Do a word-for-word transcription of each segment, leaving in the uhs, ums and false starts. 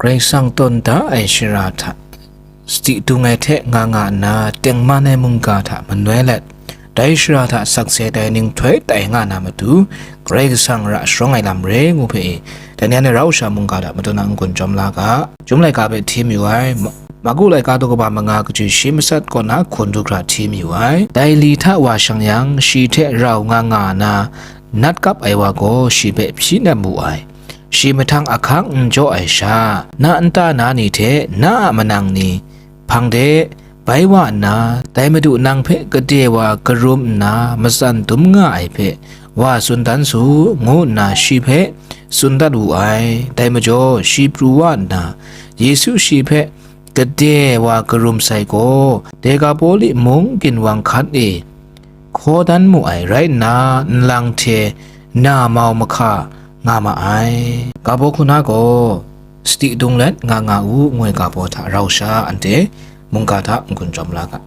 Karai Kasang tawn da ai shara hta sadi dung ai hte nga nga nna, tengman ai mungga hta manoi let, dai shara hta sakse tai ninghtoi tai nga na matu, Karai Kasang ra sharawng ai lam re ngu hpe e, dai ni anhte rau sha mungga hta matu na n-gun jawm la ga. Chyum laika hpe htim yu ai, Ma-, Marku laika daw kaba manga, kachyi shi matsat kaw na hkun du hkra htim yu ai. Dai li hta wa shang yang, shi hte rau nga nga na, nat kap ai wa gaw shi hpe hpyi nem wu ai. Shi mahtang ahkang n jaw ai sha, na nta na ni hte na a manang ni hpang de bai wa nna, dai Madu nang hpe gade wa karum nna matsan dum nga ai hpe wa tsun dan su, ngu nna shi hpe tsun dat wu ai. Dai majaw shi pru wa nna, Yesu shi hpe gade wa karum sai gaw, Dekapoli mung ginwang hkan e hkaw dan mu ai rai nna, nlang hte na mau mahka nga ma ai. Ga baw hku na gaw, sadi dung let nga nga u, ngu ai ga baw hta rau sha anhte mungga hta n-gun jawm la ga.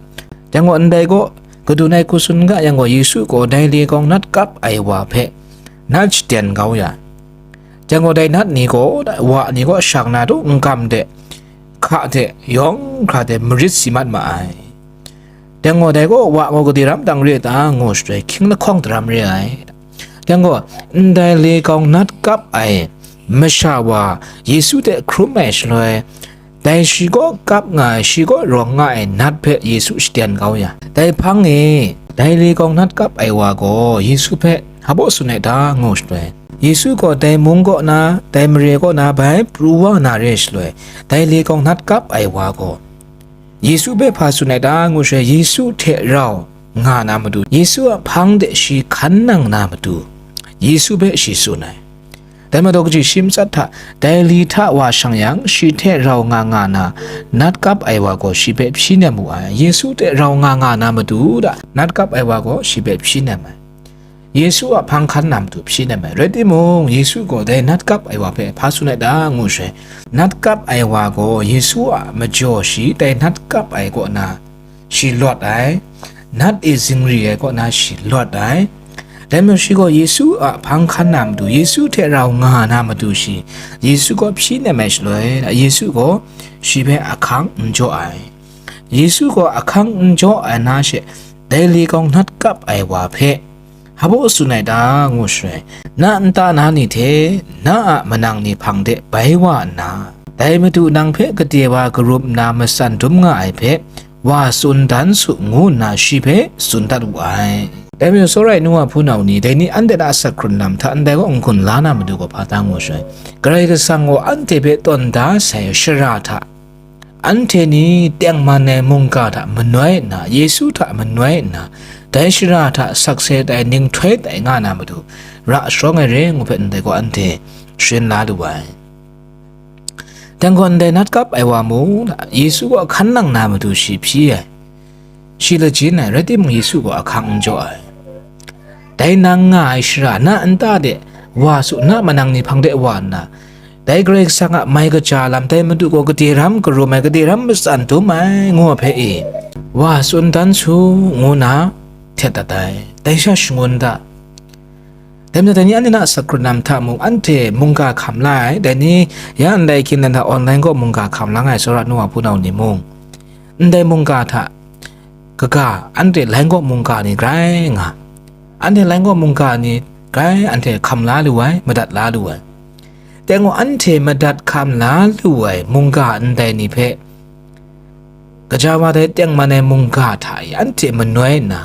Dai gaw, ndai gaw, kadun ai hku tsun ga yang gaw, Yesu gaw dai le kawng nat kap ai wa hpe nat shaten kau ya. Dai gaw, dai nat ni gaw, wa ni gaw shang na du n gam de, hka de, yawng hkra de marit si mat ma ai. Dai gaw, dai gaw, wa gaw gade ram dang re ta, ngu shaloi, hkying lahkawng daram re ai. Dai gaw, ndai le kawng nat kap ai masha wa Yesu hte hkrum ai shaloi, dai shi kaw kap nga ai, shi kaw rawng nga ai nat hpe Yesu shaten kau ya. Dai hpang e, dai le kawng nat kap ai wa gaw Yesu hpe hpa baw tsun ai ta, ngu shaloi, Yesu gaw dai mung kaw na, dai mare kaw na bai pru wa na re shaloi, dai le kawng nat kap ai wa gaw Yesu hpe hpa tsun ai ta, ngu shaloi, Yesu hte rau nga na matu, Yesu a hpang de shi hkan nang na matu, Yesu hpe shi tsun ai. Dai majaw, kachyi shi matsat hta, dai li hta wa shang yang, shi hte rau nga nga na, nat kap ai wa gaw shi hpe hpyi nem wu ai. Yesu hte rau nga nga na matu hta, nat kap ai wa gaw shi hpe hpyi nem ai. Yesu a hpang hkan na matu hpyi nem ai. Rai timung, Yesu gaw dai nat kap ai wa hpe hpa tsun ai ta, ngu shaloi, nat kap ai wa gaw Yesu a majaw shi dai nat kap ai kaw na shi lawt ai, nat e zingri ai kaw na shi lawt ai. Dai majaw shi gaw Yesu a hpang hkan na matu, Yesu hte rau nga na matu shi, Yesu gaw hpyi nem ai shaloi, Yesu gaw shi hpe ahkang n jaw ai. Yesu gaw ahkang n jaw ai na she, dai le kawng nat kap ai wa hpe, hpa baw tsun ai ta, ngu shaloi, na nta na ni hte na a manang ni hpang de bai wa nna, dai Madu nang hpe gade wa karum nna matsan dum nga ai hpe, wa tsun dan su, ngu nna shi hpe tsun dat wu ai. Dai majaw, tsawra ai nu wa hpunau ni, dai ni anhte a asak hkrun lam hta ndai kaw n-gun la na matu gaw hpa ta, ngu shaloi, Karai Kasang gaw anhte hpe tawn da sai shara hta, anhte ni tengman ai mungga hta manoi nna, Yesu hta manoi nna, dai shara hta sakse tai ninghtoi tai nga na matu, ra sharawng ai re ngu hpe ndai gaw anhte sharin la lu ai. Dai gaw, ndai nat kap ai wa mung, Yesu gaw hkan nang na matu shi hpyi ai. Shi lajin ai, rai timung, Yesu gaw ahkang n jaw ai. Dai nang nga ai shara, na nta de wa su, na manang ni hpang de wa nna, dai Karai Kasang a mai kaja lam, dai Madu gaw gade ram karum ai, gade ram matsan dum ai, ngu ai hpe e, wa tsun dan su, ngu nna htet dat ai. Dai sha shangun da. Dai majaw, dai ni anhte na asak hkrun lam hta mung, anhte mungga hkam la ai, dai ni ya ndai hkying dan hta online kaw mungga hkam la nga ai tsawra nu wa hpunau ni mung, ndai mungga hta kaga, anhte lain kaw mungga ni grai nga, anhte lain kaw mungga ni grai anhte hkam la lu ai, madat la lu ai. Dai gaw, anhte madat hkam la lu ai mungga ndai ni hpe, gaja wa dai tengman ai mungga hta e anhte manoi nna,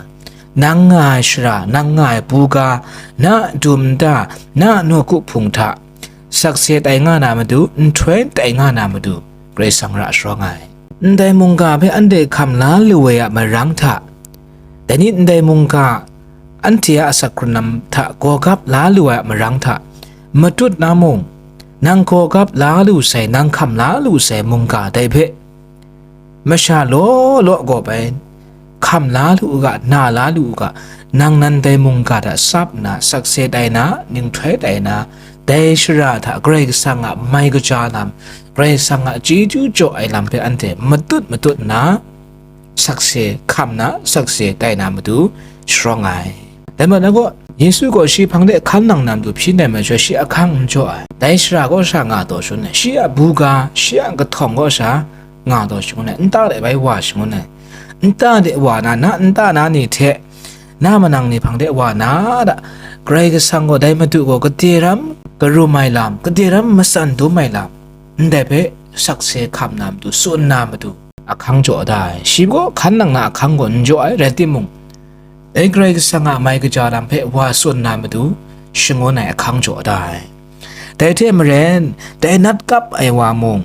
nang nga ai shara, nang nga ai buga, na a dum nta, na a nawku hpung hta, sakse tai nga na matu, nhtoi tai nga na matu, Karai Kasang ra sharawng ai. Ndai mungga hpe anhte hkam la lu ai a marang hta, dai ni ndai mungga anhte a asak hkrun lam hta gawgap la lu ai a marang hta, matut na mung, nang gawgap la lu sai, nang hkam la lu sai mungga dai hpe, masha law law gawp ai, hkam la lu u ga, na la lu u ga, nang nan dai mungga hta sap nna, sakse tai na, ninghtoi tai na, dai shara hta Karai Kasang a mai kaja lam, Karai Kasang a chyeju jaw ai lam hpe anhte matut matut nna, sakse hkam na, sakse tai na matu sharawng ai. Dai majaw, Yesu gaw shi hpang de hkan nang na matu hpyi ndai majaw, shi ahkang n jaw ai. Dai shara kaw sha nga taw shangun ai, shi a buga, shi a kahtawng kaw sha nga taw shangun ai, nta de bai wa shangun ai. Nta de wa na, na nta na ni hte na manang ni hpang de wa na da, Karai Kasang gaw dai Madu gaw gade ram karum ai lam, gade ram matsan dum ai lam, ndai hpe sakse hkam na matu, tsun na matu, ahkang jaw da ai. Shi gaw hkan nang na ahkang gaw n jaw ai, rai timung, dai Karai Kasang a mai kaja lam hpe wa tsun na matu, shangun ai ahkang jaw da ai. Dai hte maren, dai nat kap ai wa mung,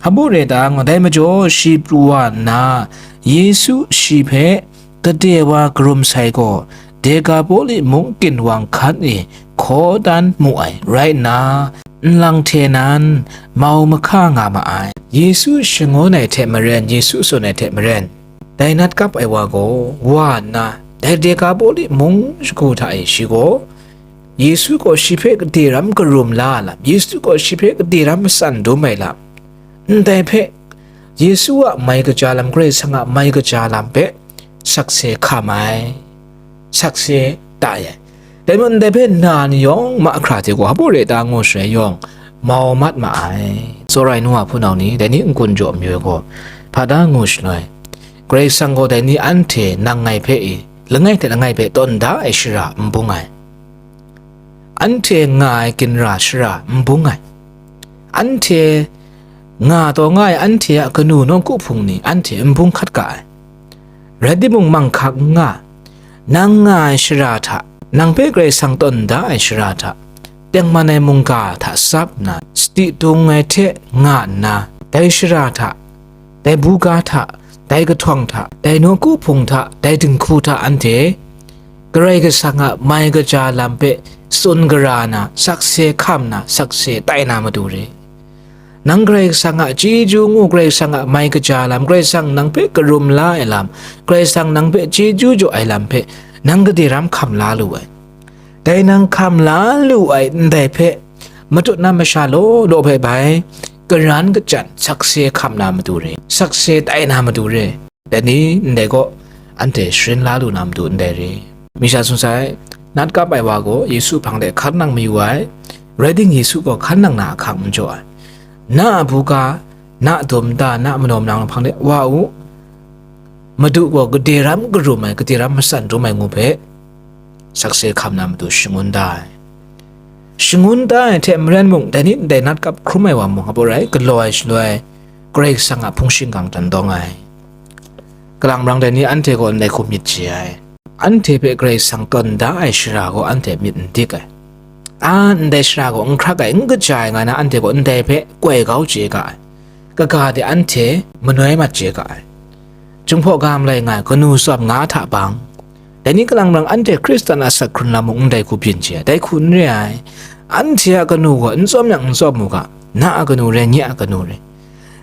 hpabu re ta nga, dai majaw shi pru wa nna, Yesu shi hpe gade wa karum sai gaw, Dekapoli mung ginwang hkan e hkaw dan mu ai rai nna, nlang hte nan mau mahka nga ma ai. Yesu shangun ai hte maren, Yesu tsun ai hte maren, dai nat kap ai wa gaw wa nna, dai Dekapoli mung shagu hta e shi gaw, Yesu gaw shi hpe gade ram karum la ai lam, Yesu gaw shi hpe gade ram matsan dum ai lam, ndai hpe Yesu a mai kaja lam, Karai Kasang a mai kaja lam hpe sakse hkam ai, sakse tai ai. Dai majaw ndai hpe na ni yawng mahkra hte gaw hpabu re ta ngu shaloi yawng mau mat ma ai. Tsawra ai nu wa hpunau ni, dai ni n-gun jaw mayu ai gaw, hpa da ngu shaloi, Karai Kasang gaw dai ni anhte nang ngai hpe e, langai hte langai hpe tawn da ai shara n bung ai. Anhte nga ai ginra shara n bung ai. Anhte nga taw nga ai anhte a kanu nawku hpung ni anhte n bung hkat ga ai. Rai timung, manghkang n nga, nang nga ai shara hta, nang hpe Karai Kasang tawn da ai shara hta, tengman ai mungga hta tsap nna, sadi dung ai hte nga nna, dai shara hta, dai buga hta, dai kahtawng hta, dai nawku hpung hta, dai dinghku hta anhte Karai Kasang a mai kaja lam hpe tsun gara na, sakse hkam na, sakse tai na matu re. Nang Karai Kasang a chyeju ngu, Karai Kasang a mai kaja lam, Karai Kasang nang hpe karum la ai lam, Karai Kasang nang hpe chyeju jaw ai lam hpe nang gade ram hkam la lu ai. Dai nang hkam la lu ai ndai hpe matut na masha law law hpe bai karan kachyan sakse hkam na matu re, sakse tai na matu re. Dai ni ndai gaw anhte sharin la lu na matu ndai re. Masha tsun sai, nat kap ai wa gaw Yesu hpang de hkan nang mayu ai, rai timung Yesu gaw hkan nang na ahkang n jaw ai. Na a buga, na a dum nta, na a manaw manang hpang de wa u, Madu gaw gade ram karum ai, gade ram matsan dum ai ngu hpe, sakse hkam na matu shangun da ai. Shangun da ai hte maren mung, dai ni ndai nat kap hkrum ai wa mung, hpabu rai, galaw ai shaloi, Karai Kasang a hpung shingkang dan dawng ai. Kalang marang dai ni anhte gaw ndai hku myit chye ai. Anhte hpe Karai Kasang tawn da ai shara gaw anhte myit n dik ai. A, ndai shara gaw n hkrak ai, n kaja ai nga na, anhte gaw ndai hpe koi kau chye ga ai. Kaga de anhte manoi mat chye ga ai. Jinghpaw ga malai nga ai kanu tsawm nga hta bang, dai ni kalang marang anhte Hkristan a asak hkrun lam mung ndai hku byin chye ai, dai hku n re ai. Anhte a kanu gaw n tsawm yang n tsawm u ga, na a kanu rai, nye a kanu rai.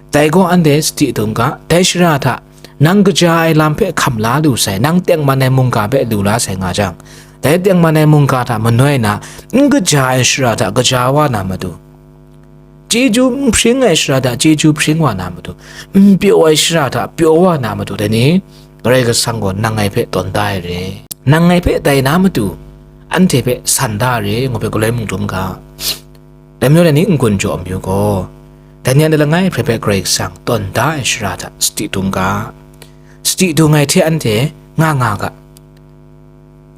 Dai gaw anhte sadi dung ga, dai shara hta nang kaja ai lam hpe hkam la lu sai, nang tengman ai mungga hpe lu la sai nga jang, dai tengman ai mungga hta manoi na, n kaja ai shara hta kaja wa na matu, chyeju n hpring ai shara hta chyeju hpring wa na matu, n pyaw ai shara hta pyaw wa na matu, dai ni Karai Kasang gaw nang ngai hpe tawn da ai re. Nang ngai hpe tai na matu, anhte hpe san da ai re, ngu hpe galoi mung dum ga. Dai majaw dai ni n-gun jaw mayu gaw, dai ni a langai hpe hpe Karai Kasang tawn da ai shara hta sadi dung ga. Sadi dung ai hte anhte nga nga ga.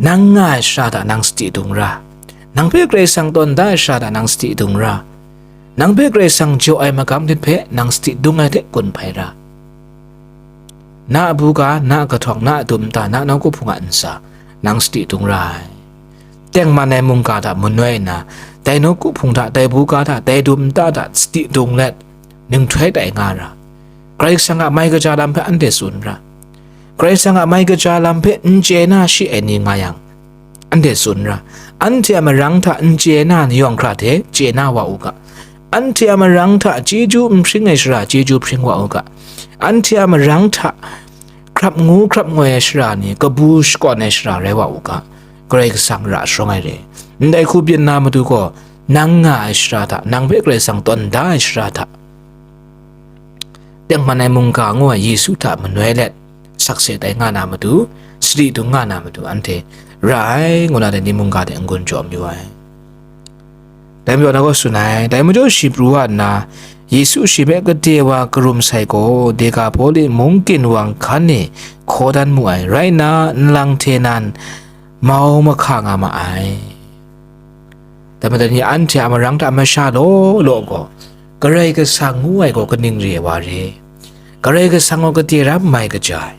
Nang nga ai shara hta nang sadi dung ra. Nang hpe Karai Kasang tawn da ai shara hta nang sadi dung ra. Nang hpe Karai Kasang jaw ai magam lit hpe nang sadi dung ai hte gun hpai ra. Na a buga, na a kahtawng, na a dum nta, na nawku hpung a ntsa, nang sadi dung ra ai. Tengman ai mungga hta manoi nna, dai nawku hpung hta, dai buga hta, dai dum nta hta sadi dung let, ninghtoi tai nga ra. Karai Kasang a mai kaja lam hpe anhte tsun ra. Karai Kasang a mai kaja lam hpe n chye na shi ai ni nga yang, anhte tsun ra. Anhte a marang hta n chye na yawng hkra hte chye na wa u ga. Anhte a marang hta chyeju n hpring ai shara chyeju hpring wa u ga. Anhte a marang hta hkrap ngu hkrap ngoi ai shara ni kabu shakawn ai shara rai wa u ga. Karai Kasang ra shawng ai re. Ndai hku byin na matu gaw, nang nga ai shara hta, nang hpe Karai Kasang tawn da ai shara hta, tengman ai mungga ngu ai Yesu hta manoi let, sakse tai nga na matu, sadi dung nga na matu anhte ra ai, ngu na dai ni mungga hte n-gun jaw mayu ai. Dai majaw na gaw tsun ai, dai majaw shi pru wa nna, Yesu shi hpe gade wa karum sai gaw, Dekahpoli mungkin wang hkan e hkaw dan mu ai, rai nna, nlang hte nan mau mahka nga ma ai. Dai majaw ni anhte a marang hta masha law law gaw, Karai Kasang ngu ai gaw kaning re ai wa re? Karai Kasang gaw gade ram mai kaja ai.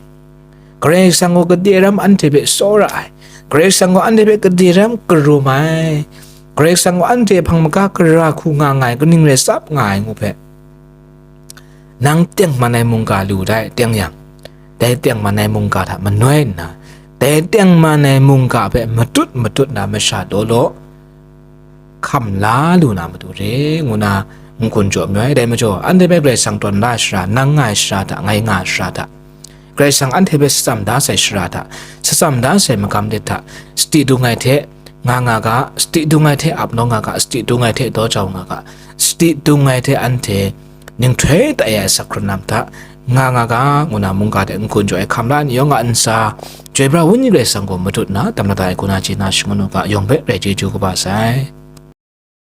Karai Kasang gaw gade ram anhte hpe tsawra ai. Karai Kasang gaw anhte hpe gade ram karum ai. Karai Kasang gaw anhte hpang maga gara hku nga nga ai, kaning rai tsap nga ai ngu hpe, nang tengman ai mungga lu dai teng yang, dai tengman ai mungga hta manoi nna, dai tengman ai mungga hpe matut matut na masha law law hkam la lu na matu re, ngu na n-gun jaw mayu ai. Dai majaw, anhte hpe Karai Kasang tawn la ai shara, nang nga ai shara hta, ngai nga ai shara hta, Karai Kasang anhte hpe shatsam da sai shara hta, shatsam da sai magam lit hta, sadi dung ai hte nga nga ga, sadi dung ai hte ap nawng nga ga, sadi dung ai hte daw jau nga ga, sadi dung ai hte anhte ninghtoi tai ai asak hkrun lam hta nga nga ga, ngu na mungga hte n-gun jaw ai hkam la ni yawng a ntsa, Chyoi pra Wenyi Karai Kasang gaw matut nna, tam na ta ai hku na chye na shangun u ga, yawng hpe rai chyeju kaba sai.